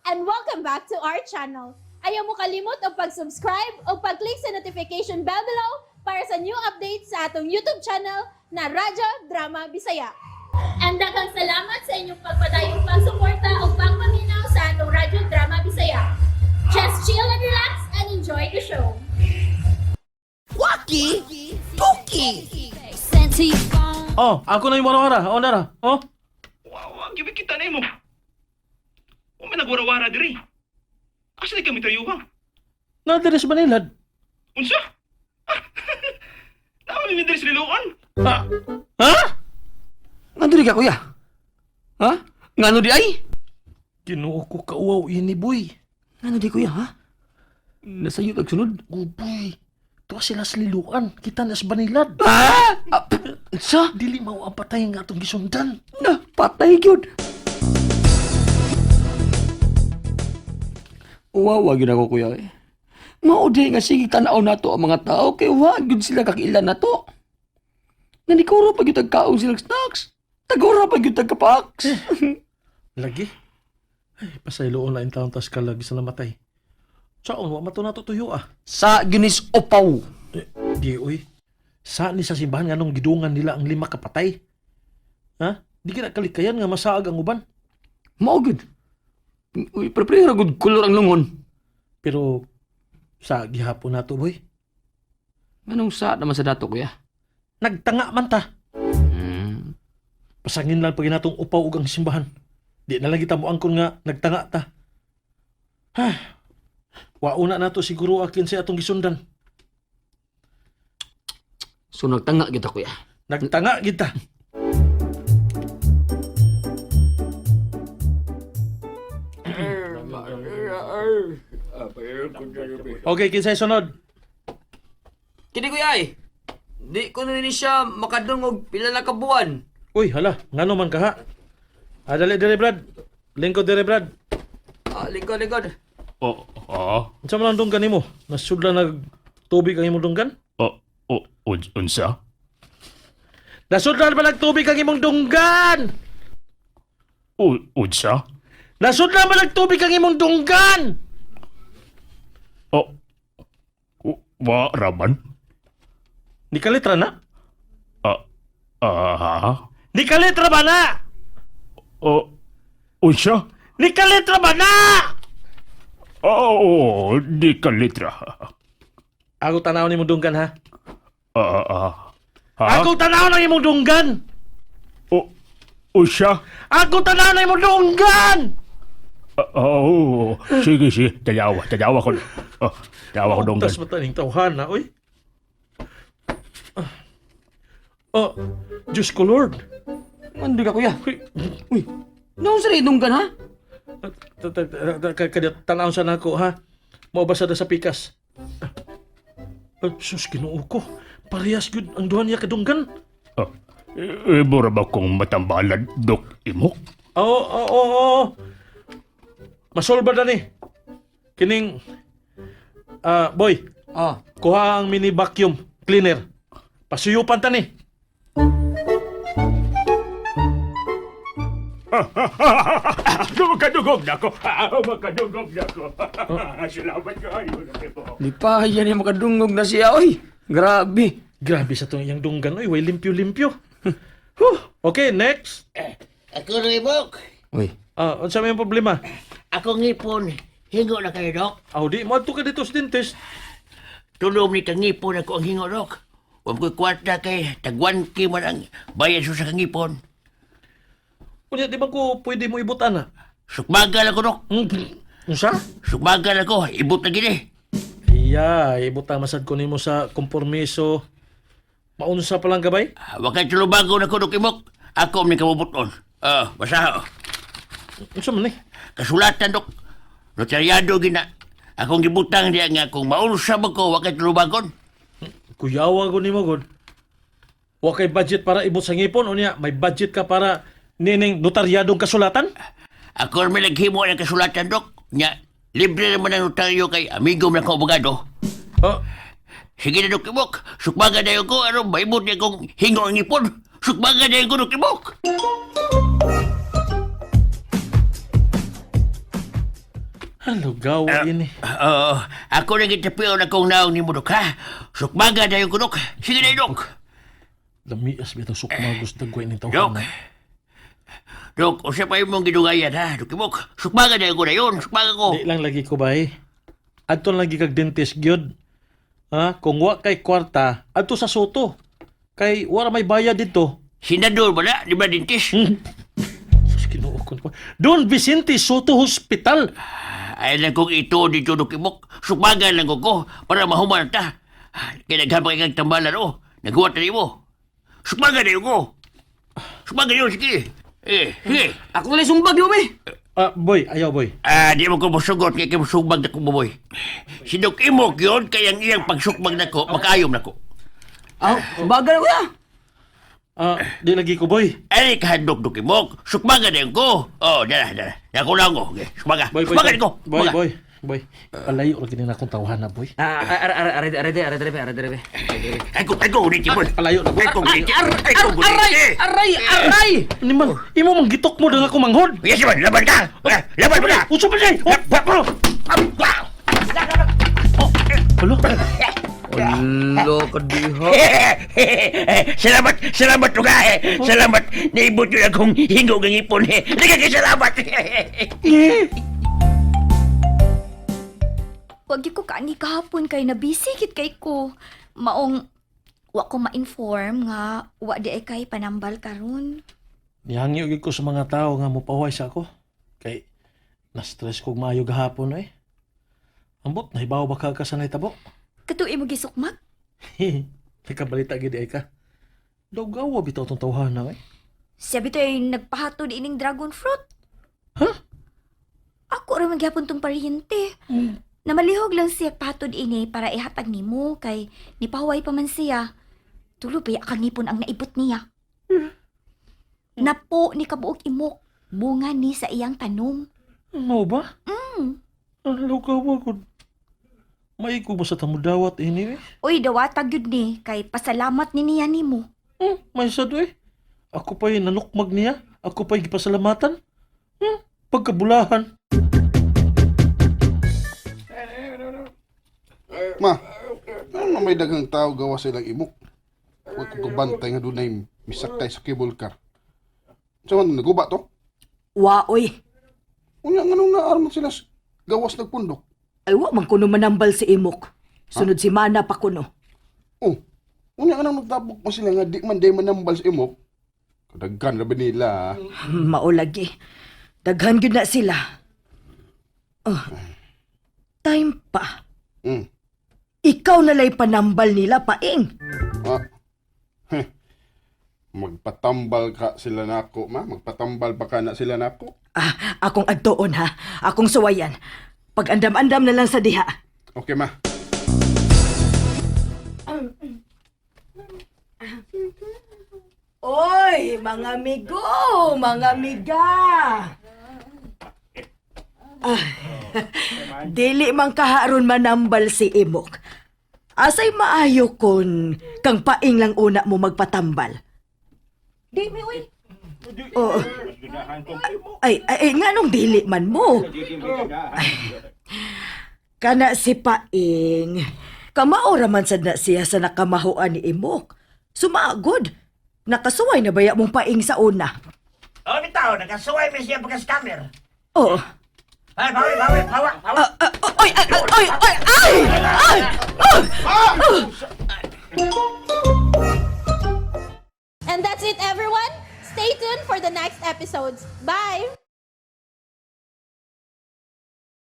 And welcome back to our channel. Ayaw mo kalimot og pag-subscribe o pag-click sa notification bell below para sa new updates sa atong YouTube channel na Radyo Drama Bisaya. And daghang salamat sa inyong pagpadayong pagsuporta o pagpaminaw sa atong Radyo Drama Bisaya. Just chill and relax and enjoy the show. Waki Tuki. Sent to your phone. Oh, ako na yung warawara. Oh, nara. Oh. Wa, gibi kita na mo. Wa may nagwarawara diri. Asa di kami tayo ha? Na diri sa Manilad. Unsa? Naman mi diri sa Liloan. Ha? Ha? Ngano di ka, kuya? Ha? Ngano di ay? Ginoo ko kauwaw ini, boy. Ngano di, kuya, ha? Nasayo tag sunod. Oh, boy. Tuwa sila sa Liloan. Kita na sa Banilad. Ha? Ah, sa? Dili mao ang patay nga atong gisundan. Na, patay gyud. Uwawa gyud ako, kuya, eh. Mao di nga sige tan-aw nato ang mga tao kay wa gyud sila kakiilan nato. Nanikuro pa gyud tagkaon silang snacks. Tagura pa gyud tagkapaks. Lagi. Ay, pasayloon na in taon tas kalag sa namatay. Saon, wa man to nato tuyo ah. Sa ginis opaw. Eh, di oy. Sa ni sa simbahan nga nung gidungan nila ang lima kapatay? Ha? Di kina kalikayan nga masaag ang uban. Mao gyud. Uy, prepare gud kolor ang lungon. Pero sa gihapon nato, boy. Anong sa naman sa dato, kuya? Nagtanga man ta. Pasangin lang pag natong upaw og ang simbahan. Di na lang kita moangkon nga nagtanga ta. Ha. Wauna nato siguro akin sa atong gisundan. So nagtanga gyud ta, kuya. Nagtanga kita. Okay, kinsay sunod? Kini, kuya, ay. Di ko na rin siya makadungog pila na ka buwan. Uy, hala, ngano man ka ha? Ah, dali dali Brad. Lingkod dali, Brad. Ah, lingkod, lingkod. Oh, ah, Unsa man ang dunggan nimo? Nasudla nag tubig ang imong dunggan? oh, oh, unsa? Nasudlan ba nagtubig ang imong dunggan? Unsa? Nasudlan ba nagtubig ang imong dunggan? Oh, wa raman? Ni kalitra na? Ah, ah, Ni kalitra ba na? oh, unsa? Ni kalitra ba na? Oh, di ka litra. Ako tanaw ni imong dunggan ha. Ah, ah, ha? Ako tanaw ng imong dunggan. Oh, unsa? Ako tanaw ng imong dunggan. Ah, oh, sige, sige, tanawa, tanawa ko. Oh, tanawa ko donggan. Tas mataning tawhana, oy. Ah. Oh, Diyos ko Lord. Mandi ka, kuya. Uy, Uy, naon sa rin dunggan, ha? tanaw sa nako ha. Mao ba sa da sa pikas? Ah, sus, Ginoo ko. Parehas gyud ang duha niya kadunggan. Oh, imo ra ba kong matambalan, Dok Imok? Oo, oo, oo, oo. Masolba na ni. Kining ah, boy, Ah, kuha ang mini vacuum cleaner. Pasuyupan ta ni. Makadugog na ko. Makadugog na ko. Salamat kayo. di pa yan yung makadungog na siya, oy. Grabe. Grabe sa tong iyang dunggan oy, way limpyo-limpyo. Huh. Okay, next. Ako rin, Bok. Uy, Ah, unsa may problema? Ako ngipon. Hingo na kayo, Dok. Aw, di mo adto ka dito sa dentist. Tulong ni kangipon ako ang hingo, Dok. Huwag ko'y kwarta kay tag 1K man ang bayad sa kangipon. Unya di ba ko pwede mo ibutan na? Sukmagal ako, Dok. Unsa? Sukmagal ako. Ibot na gini. Iya, ibutang masad ko nimo sa kompormiso. Maunsa pa lang gabay? Huwag kayo tulubago na ko, Dok Imok. Ako ni kabubuton. Ah, basa. Unsa man ni? Kasulatan, Dok. Notaryado gina. Akong gibutang diya nga kung maunsa mo ko, huwag kayo tulubagon. Kuyawa ko nimo god. Wa kay budget para ibot sa ngipon unya may budget ka para nining notaryadong kasulatan? Ako may naghimo ng kasulatan, Dok. Nya, libre naman ang notaryo kay amigo man ako abogado. Oh, Sige na, Dok Imok. Sukmaga na ko, aron maibot niya kong hingo ang ipon. Sukmaga na ko, Dok Imok. Lugaw ini. Oo, ako na gitapion akong naong ni mo, Dok, ha? Sukmaga dayon ko, Dok. Sige na, Dok. Lamias bitaw sukmagos dagway ni Dok. tawhana. Dok, usa pa imong gidugayan, ha? Dok Imok, sukmaga dayon ko dayon. Sukmaga ko. Di lang lagi ko bay. Adto lang lagi kag dentist gyud. Ha? Kung wa kay kwarta, adto sa Soto. Kay wala may bayad dito. Sinador ba na? Di ba, dentist? Sus, Ginoo ko. Don Vicente Soto Hospital. Ay lang kong ito dito, Dok Imok. Sukmaga lang ko ko para mahuman ta. Kaya naghabang kay kag tambalan, oh. Naghuwat na nimo. Sukmaga dayon ko. Sukmaga dayon, sige. Eh, sige. Ako na sumbag di ba, bay? Ah, boy, ayaw boy. Ah, di mo ko musugot kay kay musubag na ko boy. Si Dok Imok yun kay ang iyang pagsukbag nako, makaayom nako. Ah, sumbagan na kuya. Ah, di lagi ko boy. Ay kahadlok Dok Imok, sukbaga na ko. Oh, dala dala. Nako lang ko. Okay, sukbaga. Boy, boy. Sukbaga Boy, ko. boy, boy. Boy, palayo lagi ni akong tawhana, boy. Ah, are are are are are are are are. Ay ko, ay ko ni boy. Palayo na boy. Ay ko ni. Ay ko Aray, aray, aray. Ni man, imo mang gitok mo dang ako manghod. Yes man, laban ka. Ah, laban mo na. Uso pa siya. Oh, Alo? Alo ka diha. Salamat, salamat tuga. Salamat. Naibot yun akong hingog ang ipon. Nagkakasalamat. Wag gyud ko kaani kahapon kay na busy kit kay ko. Maong wa ko ma-inform nga wa di ay kay panambal karon. Nihangyo gyud ko sa mga tao nga mopaway sa ako. Kay na-stress kog maayo gahapon eh. Ambot, nahibaw ba ka sa nahitabo? Kato imo gisukmag? Nakabalita gid ay ka. Dawgawa bitaw tong tawhana eh. Siya bitoy nagpahatod ining dragon fruit. Huh? Ako ra man gyapon tong paryente. Namalihog lang siya pahatod ini para ihatag nimo kay nipahuway pa man siya. Tulo pa kang ngipon ang naibot niya. Napo ni kabuok imok. Bunga ni sa iyang tanom. Mao ba? Mm. Ang lugawa ko. Maigo ba sa tamudawat ini eh? Uy, dawatag yun ni kay pasalamat ni niya nimo. May sad eh. Ako pa'y nanukmag niya. Ako pa'y gipasalamatan. Pagkabulahan. Ma, ano na may daghang tao gawa silang imok? Huwag ko kabantay nga dunay misakay sa cable car. Sa man naguba to? Wa oy. Unya nganong naarman sila gawas nagpundok? Ay wa man kuno manambal si Imok. Sunod si Mana pa kuno. Oh, unya nganong nagtabok pa sila nga di man day manambal sa imok? Kadaghan ra ba nila? Ah? Mao lagi. Daghan gyud na sila. Oh. Time pa. Ikaw na lay panambal nila paing. Ah. Heh. Magpatambal ka sila nako, ma. Magpatambal pa ka na sila nako. Ah, akong adtoon ha. Akong suwayan. Pag andam-andam na lang sa diha. Okay, ma. Oy, mga amigo, mga amiga. Ah, dili man kaharon manambal si Imok. Asay maayo kon kang paing lang una mo magpatambal. Di mi uy. Oo. Ay, ay, ay, nganong dili man mo? Ay, kana si Paing, kamao ra man sad na siya sa nakamahuan ni Imok. Sumagod. Nakasuway na baya mong paing sa una. Oh, bitaw, nakasuway mi siya pagka-scammer. Oo. Ay, bawi, bawi, bawa, bawa. Ah, ah, oy, ay, ay, oy, ay, ay, ay, oh! And that's it, everyone. Stay tuned for the next episodes. Bye!